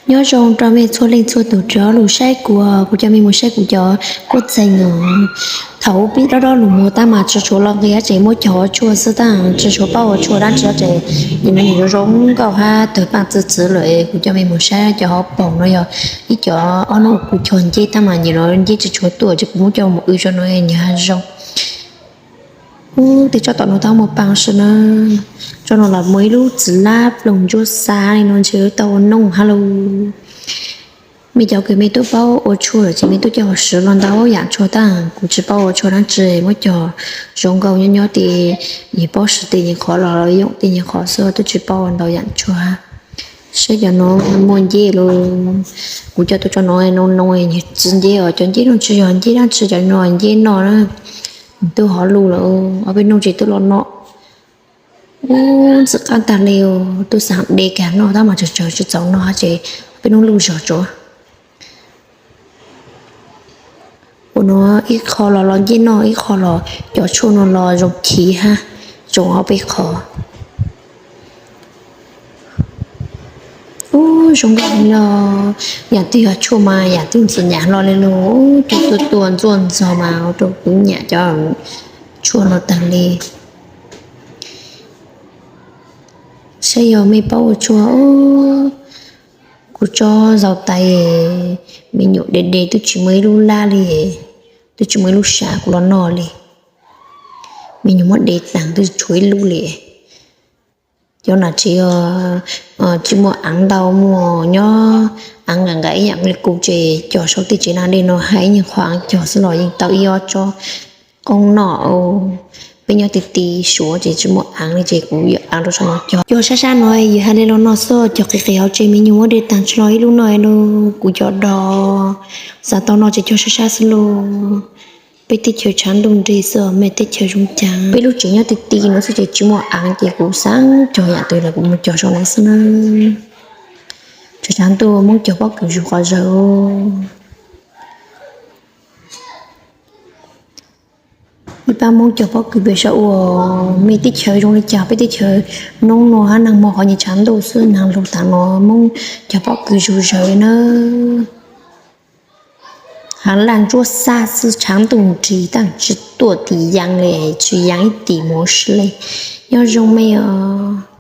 Nyob zoo rau mej txhua leej txhua tus cov lug saib kuv, kuv cov me mus saib kuv cov kuj txheej os. Thaum pib dob dob lug mus tab mas tsi tshuav los nqi dlaab tsi, muab cog tshuaj xwb tab tsi tshuav paub ua tshuaj dlaab tsi dlaab tsi. Nim no nws zoo zoo nkauj hab tawg paaj txwv txwv lawm. Kuv cov me mus saib cov hauv paus no yog ib cov ob nub kuv cog nceb tab mas nim no nceb tsi tshuav tuaj ces kuv muab coj mus wb tso no nws hab zoo. Ub, tej tsob tom no tab muaj paaj si na. Tsob no los muaj ib lub txiv lab ploog ntsuab xa li no ntshe tau ua noog hab lauj. Mej cov kws mej tub paub ua tshuaj lawm ces mej tub coj siv los ntau yaam tshuaj tab kuv tsi paub ua tshuaj dlaab tsi, muab cog zoo nkauj nyob nyob tej, yus paub siv tej nyuag qhov los yoom tej nyuag qhov xwb tub tsi paub ua ntau yaam tshuaj. Saib cov no muaj nceb lauj. Kuv coj tuaj tso no noo noo nws txwv nceb os. Cov nceb no tsi yog nceb dlaab tsi, cov no nceb noj na. Tub hov lug lawm, ob peb nub tsi tub los noj. Ub, ntxim qab tag li os. Tub xaav de kag noj tab mas tsawg tsawg tsi txaus noj hab ces ob peb nub luj zog tso. Ua no ib qho los los nceb noj, ib qho los cov tshuaj no los zoo chiv hab, zoo ob peb qho. Ub, zoo nkauj li los, yaam twg yog tshuaj mas yaam twg ntxim nyam hlo li lauj. Ub, cov tuaj tuaj ntxuaj ntxog mas ua rau kuv nyam cov tshuaj no tag li. Saib yog mej paub ua tshuaj. Kuv tsob zaus tais me nyuam de de twb tsi muaj ib lub lab li, twb tsi muaj ib lub sav kuv los noj li. Me nyuam muab de taag twb tshuav ib lub li. Cov no tsi, tsi muaj aav ntau, muaj nyob aav nqaim nqaim ib yaam li kuv ces cog sau tej tsev nag dej no hab ib nyuag qhov aav cog xwb los yeej tau ib ob tsob qoob noj. Peb nyob ti ti Suav ces tsi muaj aav li ces kuv yuav aav rau sau no cog. Cog sab sab no yus has li los noj xwb, cog qis qis hauv tsev me nyuam muab de taag tsi los ib lub noj ib lub. Kuv cov dog xav tau noj ces cog sab sab xwb lauj. Peb teb chaws tshav ntuj nrig xwb, mej teb chaws zoo caag? Peb lub tsev nyob ti ti no xwb ces tsi muaj aav ces kuv xaav cog yaam twg los kuv mus cog sau no xwb na. Tshav tshav ntuj Moob cog pob kws zug qhov zawg. Ib pab Moob cog pob kws pem saum ua. Mej teb chaws zoo li cas? Peb teb chaws noob no hab naag mo qhov nyuag tshav ntuj xwb, naag lug taag no Moob cog pob kws zug zawg na. Haav laj ntsuab xaj xwb, tshav ntuj nrig tab tsi tuaj tim yaav li, tsi yaav ib tim mus si le. Nyob zoo mej os.